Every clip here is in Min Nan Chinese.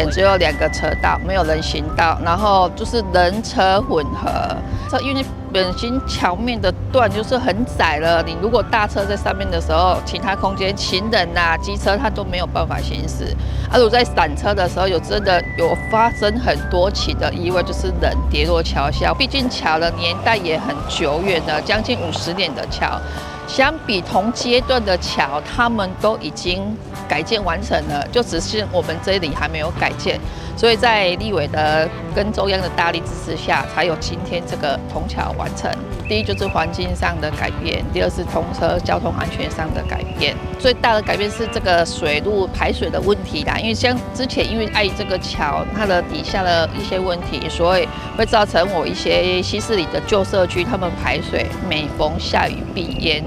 前只有兩個車道，沒有人行道，然後就是人車混合。這因為本身橋面的段就是很窄了，你如果大車在上面的時候，其他空間行人啊、機車它都沒有辦法行駛。啊，如果在閃車的時候，有真的有發生很多起的意外，就是人跌落橋下。畢竟橋的年代也很久遠了，將近50年的橋，相比同階段的橋，他們都已經改建完成了，就只是我們這裡還沒有改建。所以在立委的跟中央的大力支持下，才有今天這個銅橋完成。第一就是環境上的改變，第二是通車交通安全上的改變。最大的改變是這個水路排水的問題啦，因為像之前因為礙於這個橋它的底下的一些問題，所以會造成我一些西勢里的舊社區，他們排水每逢下雨必淹。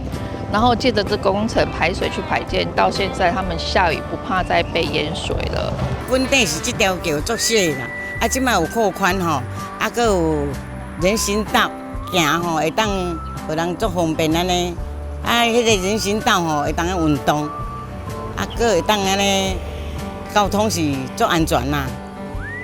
然後借著這工程排水去排建，到現在他們下雨不怕再被淹水了。本底是這條橋足細啦，啊，這擺有擴寬吼，啊，閣有人行道行吼，會當予人足方便按呢。啊，彼個人行道吼會當運動，啊，閣會當按呢交通是足安全啦，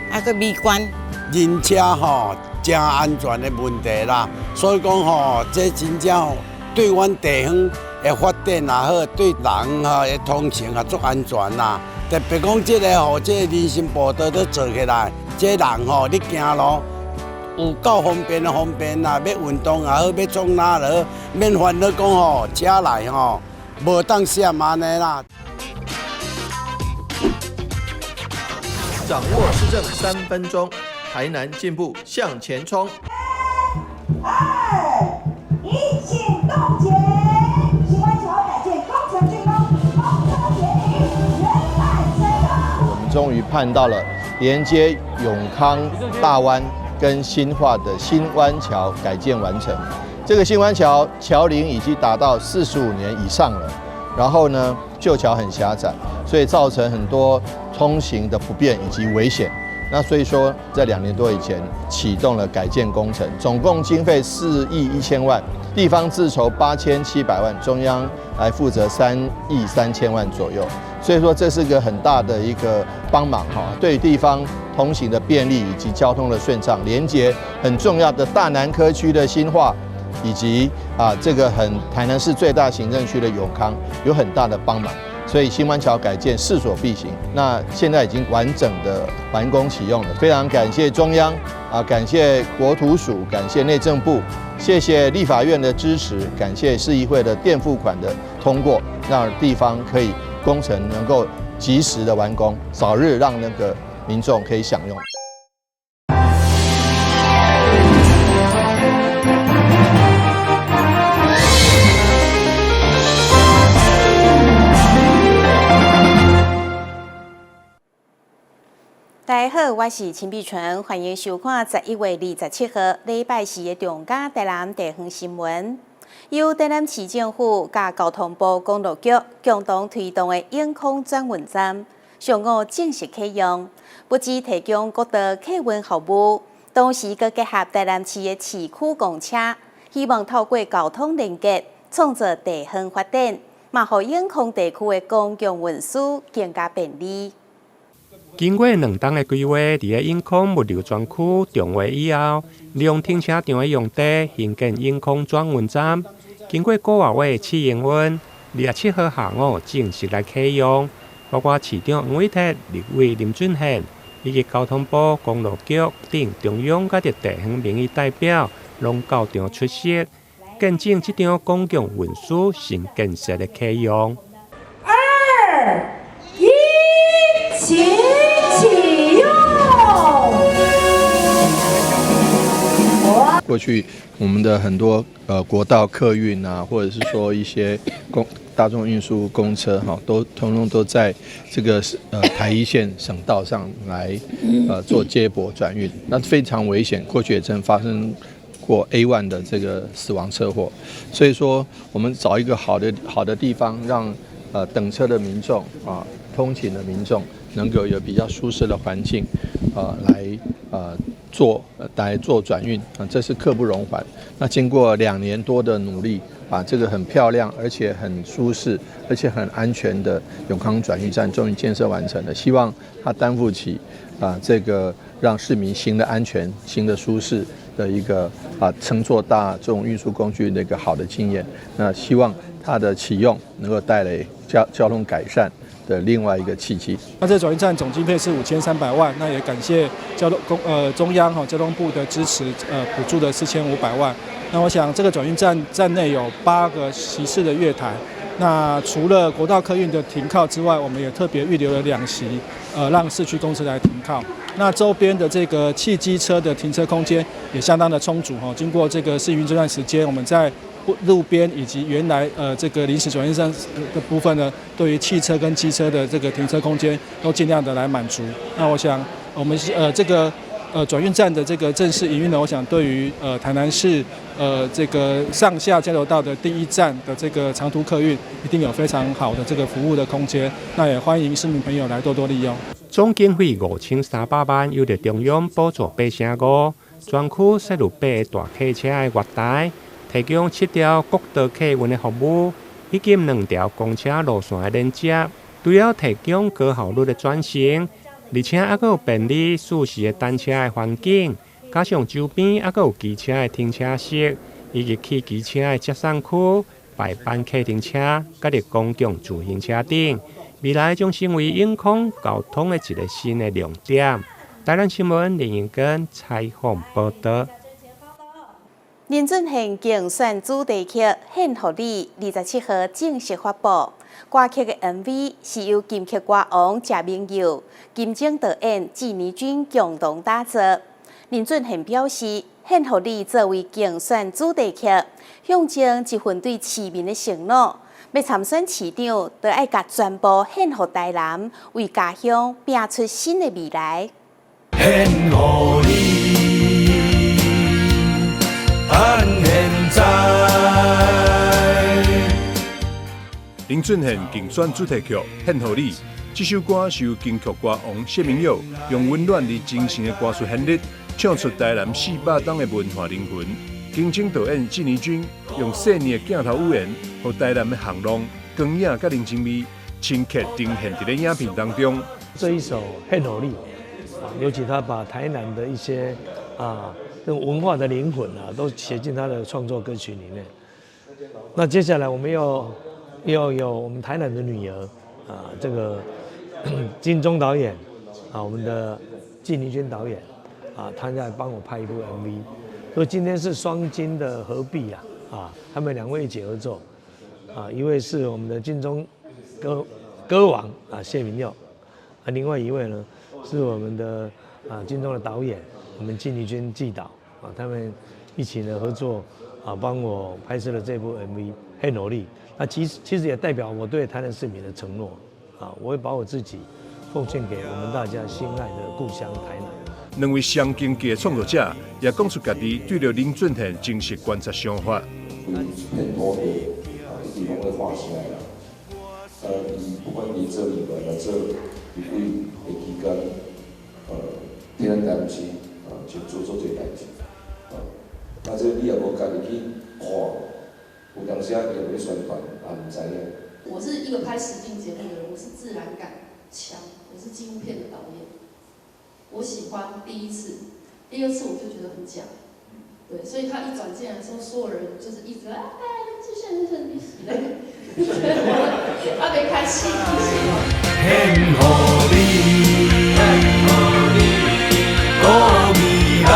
啊，閣美觀。人車吼誠安全的問題啦，所以講吼，這真正對阮地方的發展也好，對人吼的通行也足安全啦。特別講這個吼，這個人行步道都做起來，這人吼你行路有夠方便的方便啦，欲運動也好，欲創哪也好，免煩惱講吼車來吼無當閃按呢啦。掌握市政3分鐘，台南進步向前衝。二一，請凍結。新灣橋改建工程竣工，通車典禮圓滿成功。我們終於盼到了連接永康大灣跟新化的新灣橋改建完成。這個新灣橋橋齡已經達到45年以上了，然後呢，舊橋很狹窄，所以造成很多通行的不便以及危險。那所以說，在2年多以前啟動了改建工程，總共經費4億1千萬，地方自籌8700萬，中央來負責3億3千萬左右。所以說這是個很大的一個幫忙哈，對地方通行的便利以及交通的順暢，連接很重要的大南科區的新化，以及啊這個很台南市最大行政區的永康有很大的幫忙。所以新灣橋改建勢所必行，那現在已經完整的完工啟用了，非常感謝中央啊，感謝國土署，感謝內政部，謝謝立法院的支持，感謝市議會的墊付款的通過，讓地方可以工程能夠及時的完工，早日讓那個民眾可以享用。大家好，我是陳碧純，歡迎收看11月27號禮拜四的中嘉台南地方新聞。由台南市政府佮交通部公路局共同推動的永康轉運站，上午正式啟用，不只提供國道客運服務，同時閣結合台南市的市區公車，希望透過交通連結，創造地方發展，嘛予永康地區的公共運輸更加便利。經過2冬的規劃，佇个永康物流專區重劃以後，利用停車場的用地興建永康轉運站。經過個外月試營運，27號下午正式來啟用。包括市長黃偉哲、立委林俊憲以及交通部公路局等中央佮地方民意代表，攏到場出席，見證這場公共運輸新建設的啟用。二一，請啟用。過去我們的很多國道客運啊，或者是說一些公大眾運輸公車哈，都通通都在這個台一線省道上來做接駁轉運，那非常危險。過去也曾發生過 A1 的這個死亡車禍，所以說我們找一個好的地方，讓等車的民眾啊，通勤的民眾能夠有比較舒適的環境。來做轉運啊，這是刻不容緩。那經過2年多的努力，把這個很漂亮，而且很舒適，而且很安全的永康轉運站終於建設完成了。希望它擔負起這個讓市民行得安全、行得舒適的一個乘坐大眾運輸工具的一個好的經驗。那希望它的啟用能夠帶來交通改善的另外一個契機。那這轉運站總經費是5300萬，那也感謝交通公呃中央哈交通部的支持，補助的4500萬。那我想這個轉運站站內有八個席次的月台，那除了國道客運的停靠之外，我們也特別預留了兩席，讓市區公車來停靠。那周邊的這個汽機車的停車空間也相當的充足哈。經過這個試運這段時間，我們在路邊以及原來這個臨時轉運站的部分呢，對於汽車跟機車的這個停車空間都盡量的來滿足。那我想我們這個轉運站的這個正式營運呢，我想對於台南市這個上下交流道的第一站的這個長途客運，一定有非常好的這個服務的空間。那也歡迎市民朋友來多多利用。總經費5300萬，由著中央補助8成5，專區設有八个大客車的月台，提供七條國道客運的服務，以及兩條公車路線的連接。除了提供高效率的轉乘，而且猶閣有便利舒適的單車的環境，加上周邊猶閣有機車的停車室，以及汽機車的接送區、排班客停車，佮佇公共自行車頂，未來將成為永康交通的一個新的亮點。台南新聞林英根採訪報導。林俊憲競選主題曲《獻予你》27號正式發布，歌曲的 MV 是由金曲歌王謝明佑、金鐘導演紀尼君共同打造。林俊憲表示，《獻予你》作為競選主題曲，象徵一份對市民的承諾。欲參選市長，就愛共全部獻予台南，為家鄉拼出新的未來。獻予你，等現在。林俊憲競選主題曲《獻予你》，這首歌是由金曲歌王謝明佑用溫暖而真誠的歌詞旋律，唱出台南400冬的文化靈魂。金鐘導演紀尼君用細膩的鏡頭語言，予台南的巷弄、光影佮人情味，深刻呈現佇咧影片當中。這一首《獻予你》，尤其他把台南的一些這種文化的靈魂啊，都寫進他的創作歌曲裡面。那接下來我們要有我們台南的女兒啊，這個金鐘導演啊，我們的紀尼君導演啊，他在幫我拍一部 MV。所以今天是雙金的合璧啊，他們兩位一起合作，啊，一位是我們的金鐘歌王啊謝明佑，啊，另外一位呢是我們的金鐘的導演，我們紀尼君紀導啊，他們一起呢合作啊，幫我拍攝了這部 MV《獻予你》。那其實也代表我對台南市民的承諾啊，我會把我自己奉獻給我們大家心愛的故鄉台南。兩位雙經的創作者也講出家己對著林俊憲真實觀察想法。對騙土地啊，一直攏咧喊聲的啦。伊不管伊做議員來做立委的期間，替咱台南市就做做這代誌。啊，那這你也無家己去看，有當時啊，伊也無咧宣傳，也毋知影。我是一個拍實境節目的人，我是自然感強，我是紀錄片的導演。我喜歡第一次，第二次我就覺得很假，對，所以他一轉進來的時候，所有人就是一直哎，這現在是你死嘞，他沒開心。獻予你，閣未來。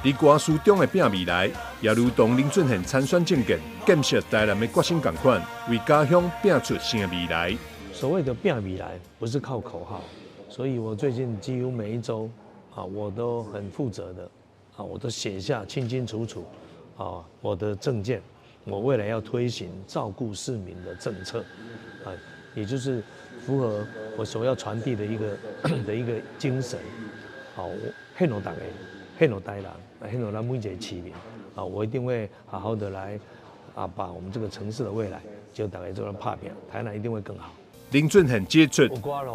佇歌詞中的拼未來，也如同林俊憲參選政見，建設台南的決心仝款，為家鄉拼出新的未來。所謂的拼未來，不是靠口號，所以我最近幾乎每一週啊，我都很負責的啊，我都寫下清清楚楚啊，我的政見，我未來要推行照顧市民的政策啊，也就是符合我所要傳遞的一個精神。好，我獻予大家，獻予台南，獻予咱每一個市民啊，我一定會好好的來啊，把我們這個城市的未來就大家做來拍拚，台南一定會更好。林俊憲指出，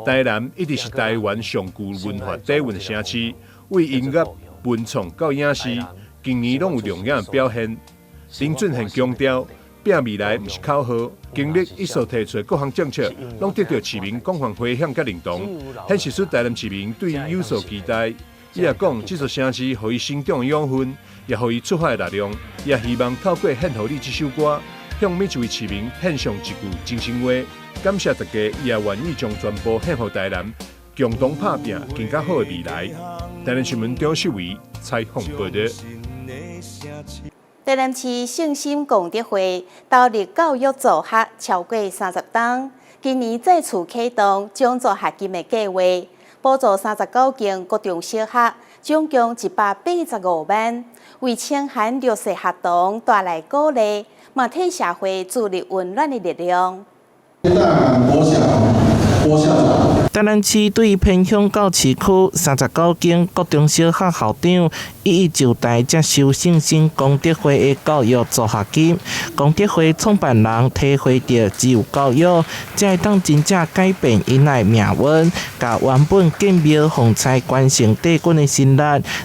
台南一直是台灣上具文化底蘊的城市，對音樂、文創到影視，近年攏有亮眼的表現。林俊憲強調，拼未來毋是口號，近日伊所提出的各項政策，攏得到市民廣泛迴響佮認同，顯示出台南市民對伊有所期待。伊也講，這座城市予伊成長的養分，也予伊出發的力量。也希望透過《獻予你》這首歌，向每一位市民獻上一句真心話。感謝大家，伊也願意將全部獻予台南，共同拍拚更加好的未來。台南新聞張秀維採訪報導。台南市聖心功德會投入教育助學超過30冬，今年再次啟動獎助學金的計劃，補助39間國中小學，總共185萬，為清寒弱勢學童帶來鼓勵，嘛替社會注入溫暖的力量。國小，郭校長。台南市對偏鄉到市區39間國中小學校長，一一就台接受聖心功德會的教育助學金。功德會創辦人體會著，只有教育，才會當真正改變𪜶的命運，共原本建廟奉差關聖帝君的心力，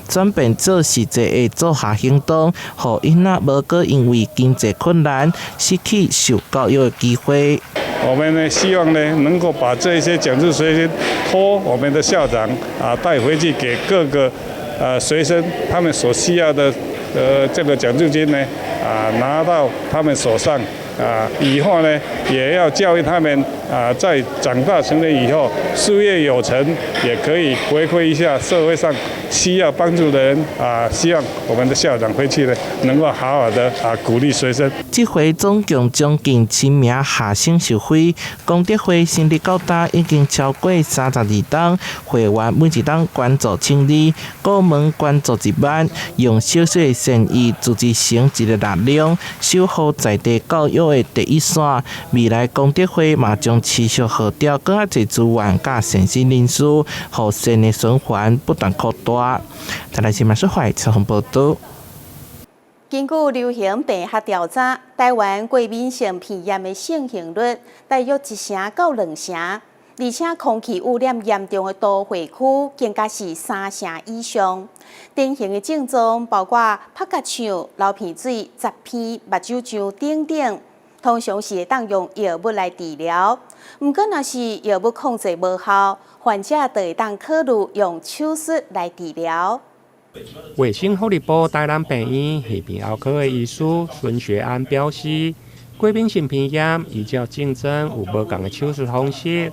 轉變做實際的助學行動，予囡仔無閣因為經濟困難失去受教育的機會。我們呢，希望呢，能夠把這些獎助學金託我們的校長啊帶回去給各個學生，他們所需要的這個獎助金呢啊拿到他們手上啊，以後呢也要教育他們啊，在長大成人以後，事業有成，也可以回饋一下社會上需要幫助的人啊。希望我們的校長回去呢，能夠好好的啊鼓勵學生。這回總共將近千名學生受惠，功德會成立到今已經超過32冬，會員每一冬捐助1200，顧問捐助1萬，用小小的善意組織成一个力量，守護在地教育的第一線。未來功德會嘛將持續號召閣較濟資源佮善心人士，予善的循環不斷擴大。台南新聞採訪報導。根據流行病學調查，台灣過敏性鼻炎的盛行率大約1成到2成，而且空氣污染嚴重的都會區更加是3成以上。典型的症狀包括拍甲嗆、流鼻水、雜鼻、目睭脹等等，通常是會當用藥物來治療。毋過，若是藥物控制無效，患者就會當考慮用手術來治療。衛生福利部台南病院耳鼻喉科的醫師孫學安表示，過敏性鼻炎依照症狀有無仝的手術方式，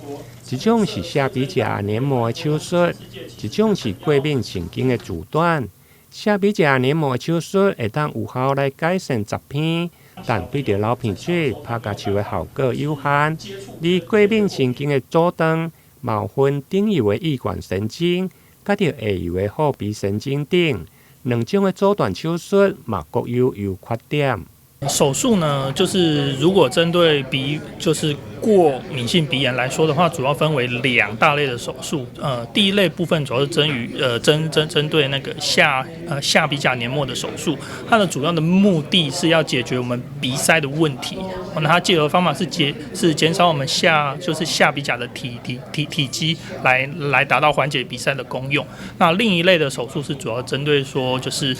一種是下鼻甲黏膜的手術，一種是過敏神經的阻斷。下鼻甲黏膜的手術會當有效來改善雜鼻，但對著流鼻水、拍鵁手的效果有限。而過敏神經的阻斷，嘛有分頂游的翼管神經，佮著下游的後鼻神經等，兩種的阻斷手術嘛各有優缺點。手術呢，就是如果針對鼻，就是過敏性鼻炎來說的話，主要分為兩大類的手術。第一類部分主要是針於針針針對那個下鼻甲黏膜的手術，它的主要的目的是要解決我們鼻塞的問題。那它借由方法是減少我們就是下鼻甲的體積來達到緩解鼻塞的功用。那另一類的手術是主要針對說就是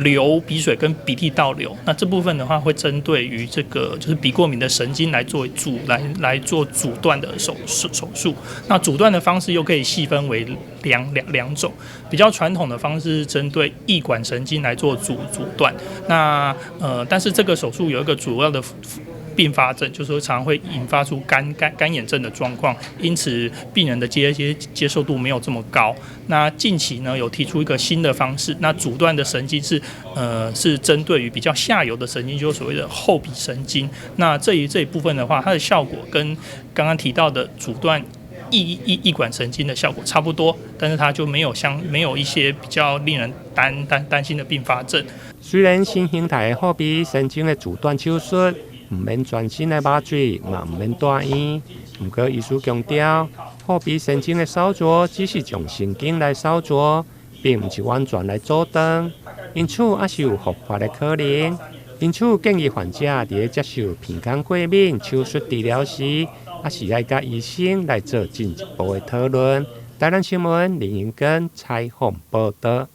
流鼻水跟鼻涕倒流。那這部分的話，會針對於這個就是鼻過敏的神經來做阻來來做阻斷的手術。那阻斷的方式又可以細分為兩種。比較傳統的方式是針對翼管神經來做阻斷。那但是這個手術有一個主要的併發症，就是說常常會引發出乾眼症的狀況，因此病人的接受度沒有這麼高。那近期呢，有提出一個新的方式，那阻斷的神經是針對於比較下游的神經，就是所謂的後鼻神經。那這一部分的話，它的效果跟剛剛提到的阻斷翼管神經的效果差不多，但是它就沒有一些比較令人擔心的併發症。雖然新形態的後鼻神經的阻斷手術，毋免全身的麻醉，嘛毋免住院。毋過醫師強調，後鼻神經的掃除只是將神經來掃除，並毋是完全來阻斷，因此猶是有復發的可能。因此建議患者佇咧接受鼻孔過敏手術治療時，猶是愛佮醫生來做進一步的討論。台南新聞林英根採訪報導。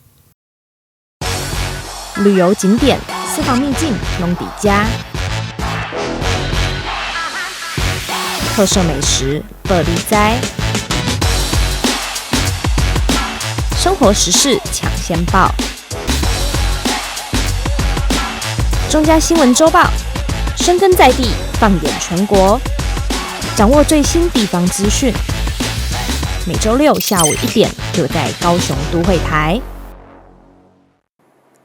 旅遊景點、私房秘境，攏佇遮。特色美食，報你知。生活時事搶先報，中嘉新聞週報，深耕在地，放眼全國，掌握最新地方資訊。每週六下午1點，就在高雄都會台。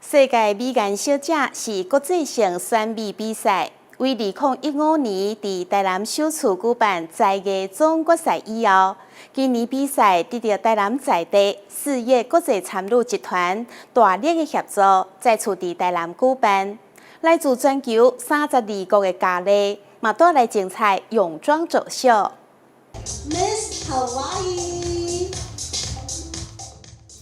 世界美顏小姐是國際性選美比賽，為2015年佇台南首次舉辦才藝總決賽以後，今年比賽得著台南在地四葉國際參旅集團大力的協助，再次佇台南舉辦。來自全球32國的佳麗，嘛帶來精彩泳裝走秀。 Miss Hawaii。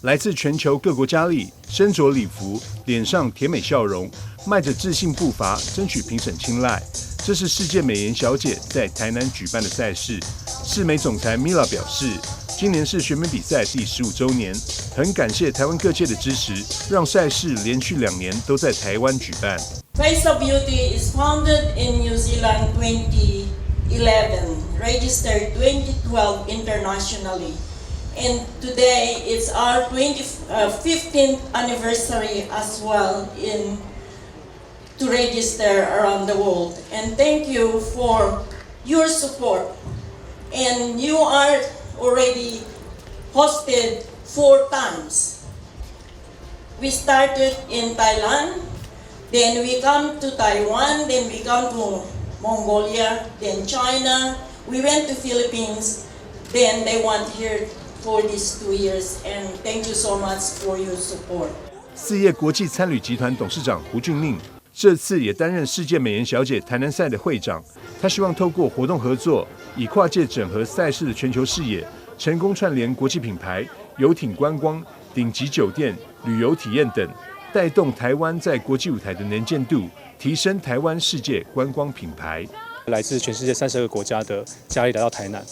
來自全球各國佳麗，身着禮服，臉上甜美笑容，邁着自信步伐，爭取評審青睞。這是世界美顏小姐在台南舉辦的賽事。世美總裁 Mila 表示，今年是選美比賽第15週年，很感謝台灣各界的支持，讓賽事連續2年都在台灣舉辦。 Face of Beauty is founded in New Zealand 2011, registered 2012 internationally. And today it's our 15th anniversary as well in to register around the world. And thank you for your support. And you are already hosted 4 times. We started in Thailand, then we come to Taiwan, then we come to Mongolia, then China. We went to Philippines, then they want here for these 2 years. And thank you so much for your support. 四葉國際餐旅集團董事長胡俊寧這次也擔任世界美顏小姐台南賽的會長。他希望透過活動合作，以跨界整合賽事的全球視野，成功串聯國際品牌、遊艇觀光、頂級酒店、旅遊體驗等，帶動台灣在國際舞台的能見度，提升台灣世界觀光品牌。來自全世界32個國家的佳麗來到台南，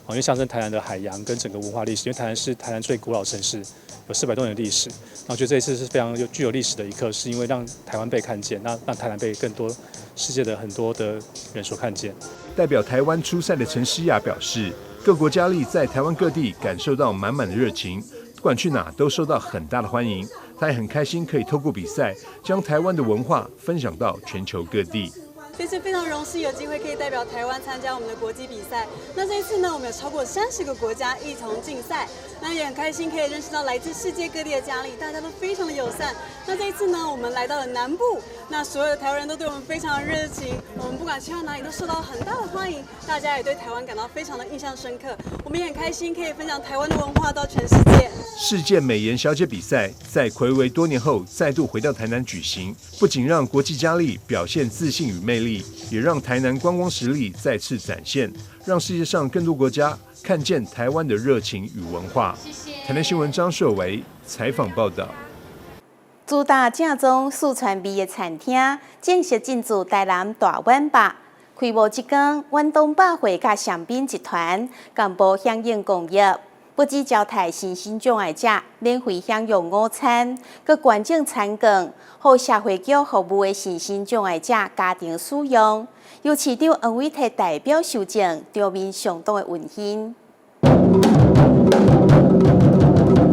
因為象徵台南的海洋跟整個文化歷史，因為台南是台南最古老城市，有400多年的歷史。那我覺得這一次是非常有具有歷史的一刻，是因為讓台灣被看見，那讓台南被更多世界的很多的人所看見。代表台灣出賽的陳詩雅表示，各國佳麗在台灣各地感受到滿滿的熱情，不管去哪都受到很大的歡迎。她也很開心可以透過比賽，將台灣的文化分享到全球各地。這次非常榮幸有機會可以代表台灣參加我們的國際比賽。那這一次呢，我們有超過30個國家一同競賽，那也很開心可以認識到來自世界各地的佳麗，大家都非常的友善。那這一次呢，我們來到了南部，那所有的台灣人都對我們非常的熱情，我們不管去到哪裡都受到很大的歡迎，大家也對台灣感到非常的印象深刻。我們也很開心可以分享台灣的文化到全世界。世界美顏小姐比賽在睽違多年後再度回到台南舉行，不僅讓國際佳麗表現自信與魅力，也讓台南觀光實力再次展現，讓世界上更多國家看見台灣的熱情與文化。台南新聞張碩維採訪報道。主打正宗四川味的餐廳正式進駐台南大遠百。開幕這天，遠東百貨佮祥斌集團共步響應公益，不只招待身心障礙者免費享用午餐，閣捐贈餐券，予社會局服務的身心障礙者家庭使用。由市長黃偉哲代表受贈，場面相當的溫馨。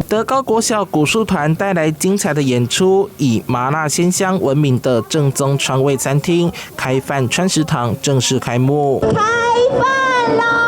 德高國小古術團帶來精彩的演出，以麻辣鮮香聞名的正宗川味餐廳開飯川食堂正式開幕。開飯啦！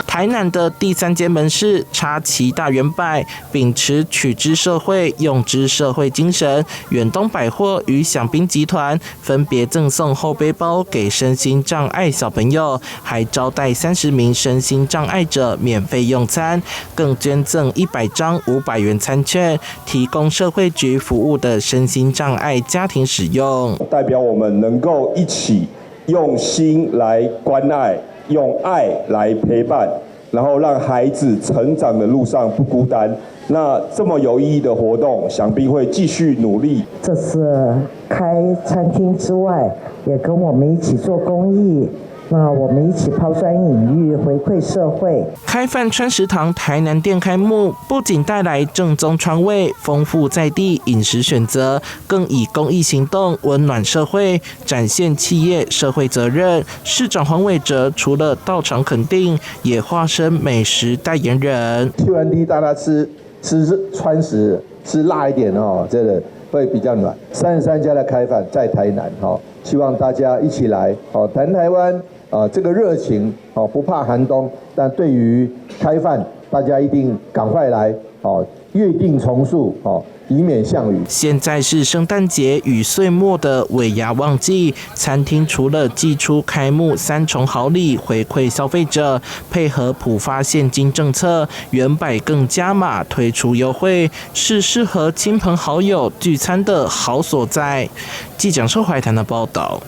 台南的第三間門市插旗大遠百，秉持取之社會、用之社會精神，遠東百貨與享賓集團分別贈送後背包給身心障礙小朋友，還招待30名身心障礙者免費用餐，更捐贈100張500元餐券，提供社會局服務的身心障礙家庭使用。代表我們能夠一起用心來關愛，用愛來陪伴，然後讓孩子成長的路上不孤單。那這麼有意義的活動，想必會繼續努力。這次開餐廳之外，也跟我們一起做公益。那我們一起拋磚引玉，回饋社會。開飯川食堂台南店開幕，不僅帶來正宗川味、豐富在地飲食選擇，更以公益行動溫暖社會，展現企業社會責任。市長黃偉哲除了到場肯定，也化身美食代言人。 Q&D 大家吃吃川食，吃辣一點哦，這個會比較暖。33家的開飯在台南，哈，希望大家一起來，哦，談台灣啊，這個熱情，哦，不怕寒冬，但對於開飯，大家一定趕快來，哦，預定從速，哦，以免項羽。現在是聖誕節與歲末的尾牙旺季，餐廳除了祭出開幕三重好禮回饋消費者，配合普發現金政策，遠百更加碼推出優惠，是適合親朋好友聚餐的好所在。記者車懷談的報道。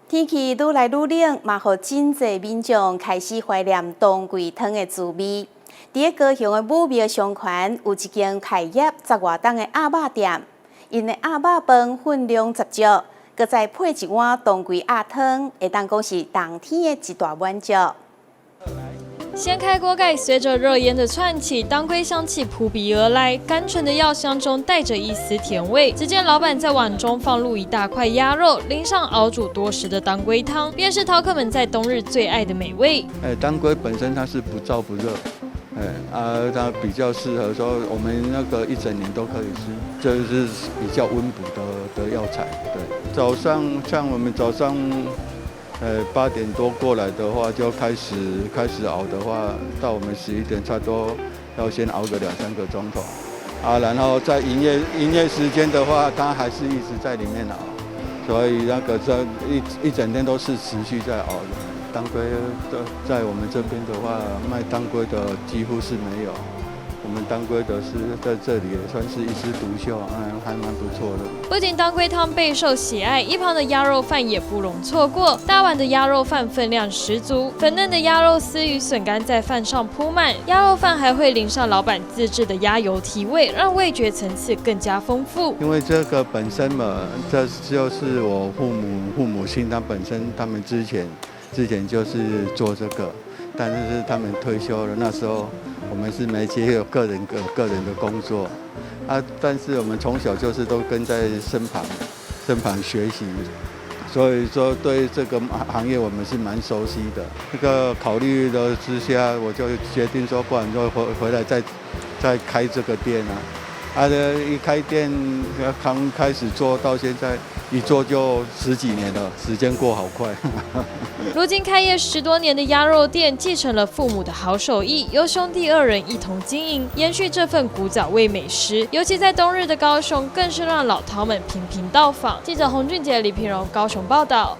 天氣愈來愈冷，嘛予真濟民眾開始懷念當歸湯的滋味。佇高雄的武廟商圈，有一間開業十外冬的鴨肉店，𪜶的鴨肉飯分量十足，閣再配一碗當歸鴨湯，會當講是冬天的一大滿足。掀開鍋蓋，隨着熱煙的竄起，當歸香氣撲鼻而來，甘醇的藥香中帶着一絲甜味。只見老闆在碗中放入一大塊鴨肉，淋上熬煮多時的當歸湯，便是饕客們在冬日最愛的美味。哎，當歸本身它是不燥不熱，哎啊，它比較適合說我們那個一整年都可以吃，這是比較溫補的藥材。對，早上像我們早上，8點多過來的話，就開始熬的話，到我們11點差不多要先熬個兩三個鐘頭，啊，然後在營業時間的話，它還是一直在裡面熬，所以那個這一整天都是持續在熬的。當歸的在我們這邊的話，賣當歸的幾乎是沒有，我們當歸的是在這裡也算是一枝獨秀，嗯，還蠻不錯的。不僅當歸湯備受喜愛，一旁的鴨肉飯也不容錯過。大碗的鴨肉飯分量十足，粉嫩的鴨肉絲與筍乾在飯上鋪滿，鴨肉飯還會淋上老闆自製的鴨油提味，讓味覺層次更加豐富。因為這個本身嘛，這就是我父母親他本身他們之前就是做這個，但是他們退休了，那時候我們是沒接有個人的工作，啊，但是我們從小就是都跟在身旁學習，所以說對這個行業我們是蠻熟悉的。這個考慮的之下，我就決定說，不然就回來再開這個店啊。啊，一開店剛開始做到現在，一做就十幾年了，時間過好快。如今開業10多年的鴨肉店，繼承了父母的好手藝，由兄弟二人一同經營，延續這份古早味美食。尤其在冬日的高雄，更是讓老饕們頻頻到訪。記者洪俊傑、李平榮高雄報道。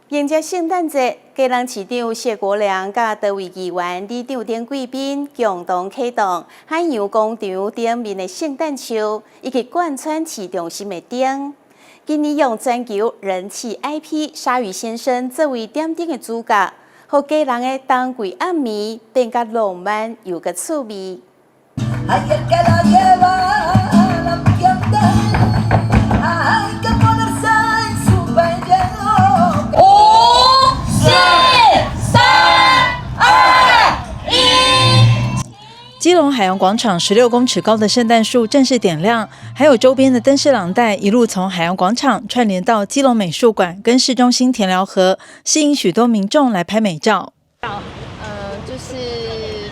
迎接聖誕節，基隆市長謝國樑佮多位議員、里長等貴賓共同啟動海洋廣場頂面的聖誕樹，以及貫穿市中心的燈。今年用全球人氣 IP 鯊魚先生作為點燈的主角，予基隆的冬季暗暝變較浪漫又閣趣味。五、四、三、二、一。基隆海洋廣場16公尺高的聖誕樹正式點亮，還有周邊的燈飾廊帶一路從海洋廣場串聯到基隆美術館跟市中心田寮河，吸引許多民眾來拍美照。就是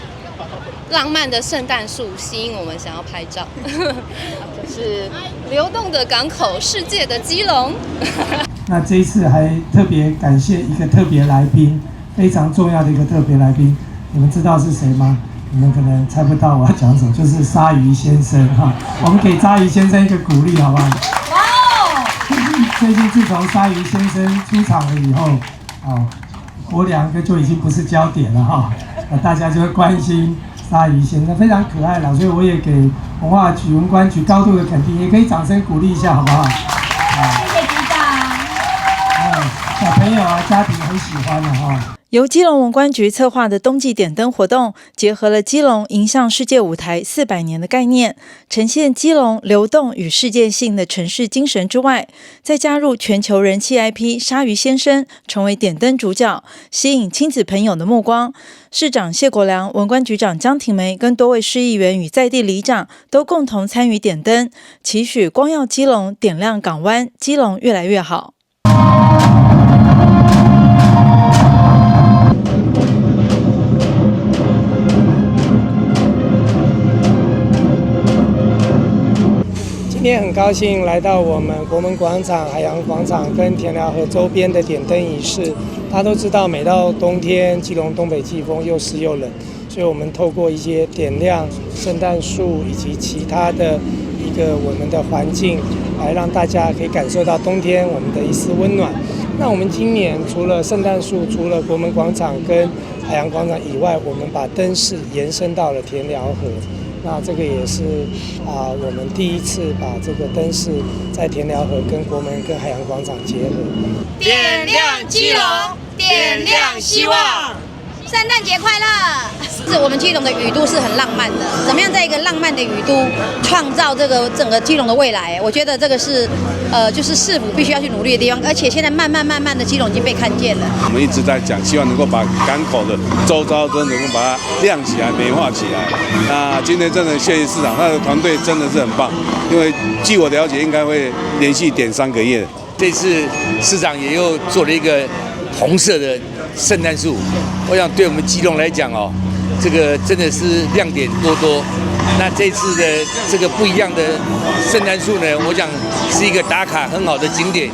浪漫的聖誕樹吸引我們想要拍照，就是流動的港口，世界的基隆。那這一次還特別感謝一個特別來賓，非常重要的一個特別來賓，你們知道是誰嗎？你們可能猜不到我要講什麼，就是鯊魚先生哈。我們給鯊魚先生一個鼓勵，好不好？最近自從鯊魚先生出場了以後，哦，我兩個就已經不是焦點了哈，那大家就會關心鯊魚先生，非常可愛了，所以我也給文化局、文管局高度的肯定，也可以掌聲鼓勵一下，好不好？謝謝局長。小朋友啊，家庭很喜歡的哈。由基隆文管局策划的冬季点灯活动，结合了基隆迎向世界舞台400年的概念，呈现基隆流动与世界性的城市精神之外，再加入全球人气 IP 鲨鱼先生成为点灯主角，吸引亲子朋友的目光。市长谢国梁、文管局长江婷梅跟多位市议员与在地里长都共同参与点灯，期许光耀基隆，点亮港湾，基隆越来越好。今天很高兴来到我们国门广场、海洋广场跟田寮河周边的点灯仪式。大家都知道，每到冬天，基隆东北季风又湿又冷，所以我们透过一些点亮圣诞树以及其他的一个我们的环境，来让大家可以感受到冬天我们的一丝温暖。那我们今年除了圣诞树、除了国门广场跟海洋广场以外，我们把灯饰延伸到了田寮河。那这个也是啊，我们第一次把这个灯饰在田寮河跟国门跟海洋广场结合。点亮基隆，点亮希望，圣诞节快乐！是我们基隆的雨都是很浪漫的，怎么样在一个浪漫的雨都创造这个整个基隆的未来？我觉得这个是，就是市府必须要去努力的地方。而且现在慢慢慢慢的，基隆已经被看见了。我们一直在讲，希望能够把港口的周遭都能够把它亮起来、美化起来。那今天真的谢谢市长，他的团队真的是很棒，因为据我了解，应该会连续点3个月。这次市长也又做了一个红色的圣诞树，我想对我们基隆来讲哦，这个真的是亮点多多。那这次的这个不一样的圣诞树呢，我想是一个打卡很好的景点。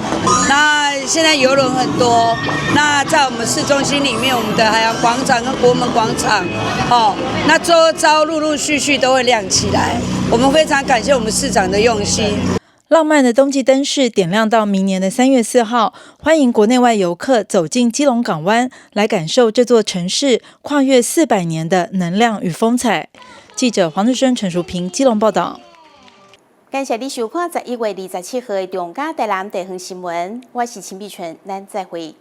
那现在游轮很多，那在我们市中心里面，我们的海洋广场跟国门广场，哦，那周遭陆陆续续都会亮起来。我们非常感谢我们市长的用心。浪漫的冬季灯饰点亮到明年的3月4号，欢迎国内外游客走进基隆港湾，来感受这座城市跨越400年的能量与风采。记者黄志生、陈淑平基隆报道。感谢你收看11月27号的中嘉台南地方新闻，我是秦碧纯，咱再会。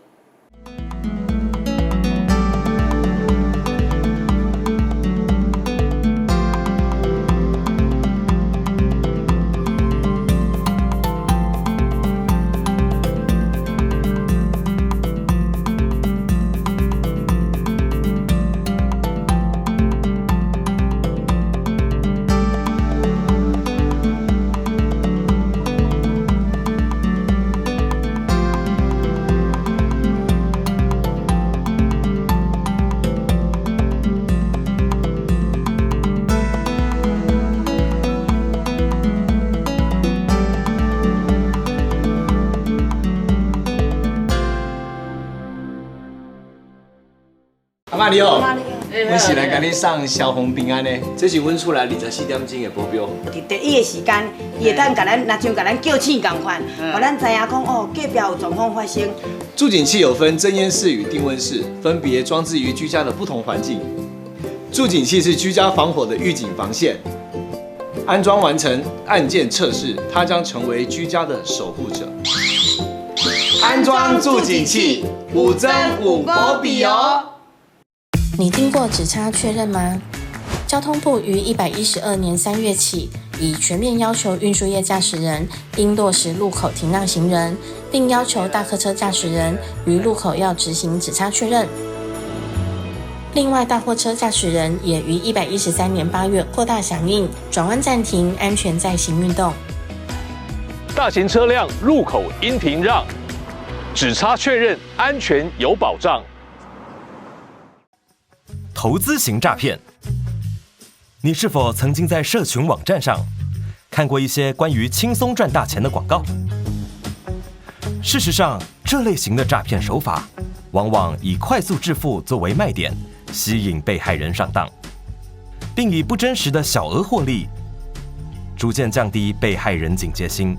阿嬤你好，阮是来共你送消防平安的，这是阮厝内24点钟的保镖。伫第一个时间，伊会当共咱，若像共咱叫醒仝款，予咱知影讲哦，隔壁有状况发生。住警器有分侦烟室与定温室，分别装置于居家的不同环境。住警器是居家防火的预警防线，安装完成按键测试，它将成为居家的守护者。安装住警器，五增五保比哦。你听过指差确认吗？交通部于112年3月起，已全面要求运输业驾驶人应落实路口停让行人，并要求大客车驾驶人于路口要执行指差确认。另外，大货车驾驶人也于113年8月扩大响应，转弯暂停，安全载行运动。大型车辆路口应停让，指差确认安全有保障。投资型诈骗，你是否曾经在社群网站上看过一些关于轻松赚大钱的广告？事实上，这类型的诈骗手法往往以快速致富作为卖点，吸引被害人上当，并以不真实的小额获利，逐渐降低被害人警戒心，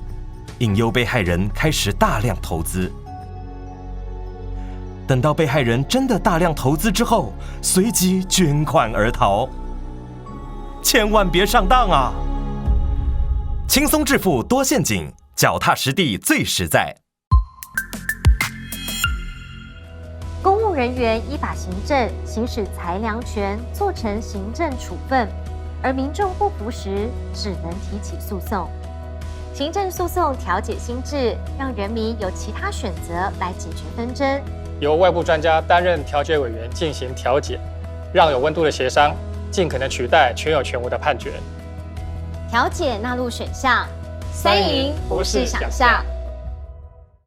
引诱被害人开始大量投资。等到被害人真的大量投资之后，随即卷款而逃。千万别上当啊！轻松致富多陷阱，脚踏实地最实在。公务务人员依法行政，行使裁量权，做成行政处分，而民众不服时，只能提起诉讼。行政诉讼调解新制，让人民有其他选择来解决纷争。由外部专家担任调解委员进行调解，让有温度的协商尽可能取代权有权无的判决。调解纳入选项，三赢不是想象。